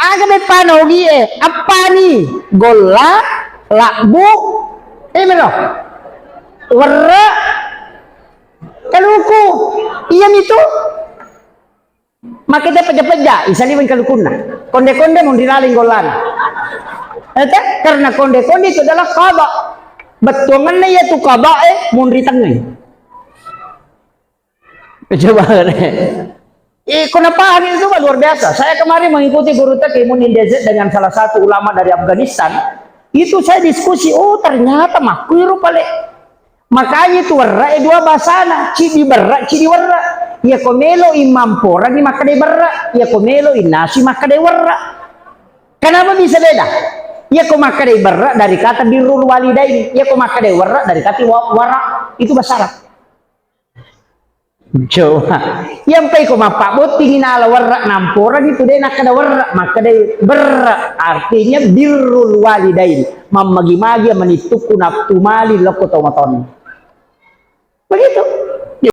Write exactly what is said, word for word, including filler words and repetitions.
Aga beppana ogi e, appani, golla, labbu, eh melo, werre, kaluku, iya mitu. Makanya pejja-pejja, isaliweng kalukunna. Konde-konde mun rilaleng gollana. Ete, karena konde-konde itu adalah qada. Bettuanganna iya tu qada e mun ritengngai. Coba. Eh, kau paham itu mah luar biasa. Saya kemarin mengikuti guru Teki Munin Dezet dengan salah satu ulama dari Afghanistan. Itu saya diskusi, oh ternyata makkuiru pale. Makanya itu werra e dua bahasana, cidi berra, cidi werra. Iya ko melo imamporangi makkadai berra, iya ko melo innasu makkadai werra. Kenapa bisa beda? Iya ko makkadai berra dari kata birrul walidain, iya ko makkadai werra dari kata wa- wara. Itu bahasa Arab. Coba. Yang pai ko mappabbottingi nala werra namporang itu de nakkada werra, makkada berra. Artinya birrul walidain. Mammagi-magi manittukku nafsu mali lokko tomaton. Begitu.